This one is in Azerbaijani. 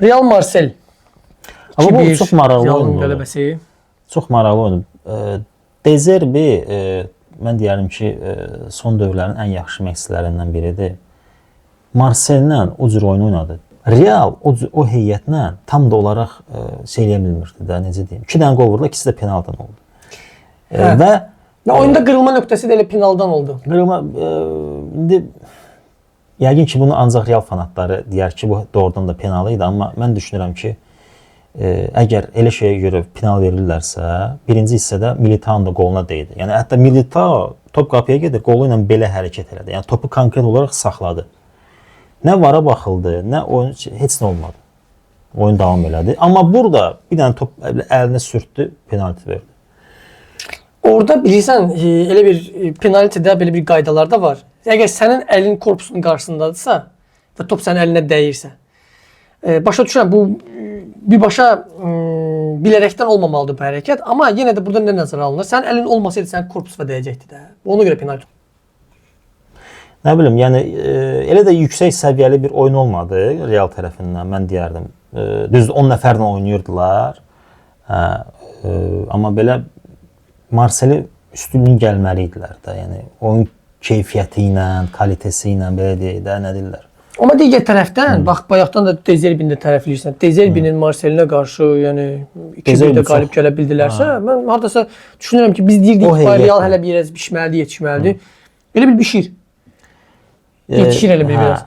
Real Marseille. Amma bu 2-1 çox maraqlı Realın oyundur. qələbəsi. Çox maraqlı oyundur. De Zerbi mən deyərdim ki, son dövrlərin ən yaxşı məşqçilərindən biridir. Marsellə o cür oyun oynadı. Real o heyətlə tam da olaraq şey eləyə bilmirdi də, necə deyim. 2 dənə qol vurdular, ikisi də penaltıdan oldu. Hə. Və Və oyunda qırılma nöqtəsi də elə penaldan oldu. qırılma indi yəqin ki, bunu ancaq Real fanatları deyər ki, bu doğrudan da penal idi, amma mən düşünürəm ki, əgər elə şeyə görə penal verirlərsə, birinci hissədə Militao da qoluna dəydi. Yəni hətta Militao top qapıya gedir, qolu ilə belə hərəkət elədi. Yəni topu konkret olaraq saxladı. Nə vara baxıldı, nə oyun, heç nə olmadı. Oyun davam elədi. Amma burada bir dənə top əlinə sürtdü, penalti verdi. Orada bilirsən, elə bir penaltidə belə bir qaydalar da var. Əgər sənin əlin korpusunun qarşısındadırsa və top sənin əlinə dəyirsə, başa düşürəm bu birbaşa bilərəkdən olmamalıdır bu hərəkət, amma yenə də burada nə nəzərə alınır? Sənin əlin olmasaydı sənin korpusuna dəyəcəkdi də. Ona görə penalti. Nə bilim, yəni elə də yüksək səviyyəli bir oyun olmadı Real tərəfindən, mən deyərdim. Düzdür, 10 nəfərlə oynayırdılar. Hə, amma belə Marseli üstünlük gəlməli idilər də. Yəni oyun keyfiyyəti ilə, kalitəsi ilə belə deyək də, nə deyirlər. Amma digər tərəfdən, bax bayaqdan da De Zerbi'ni də tərəfləyirsən. De Zerbi'nin Marselinə qarşı, yəni 2-1 Zerbi də qalib çox- gələ bildilərsə, mən hardasa düşünürəm ki, biz deyirdik O ki, Real heyətlə. hələ biraz bişməlidir, yetişməlidir. Elə bil bişir. Yetişir elə bil biraz.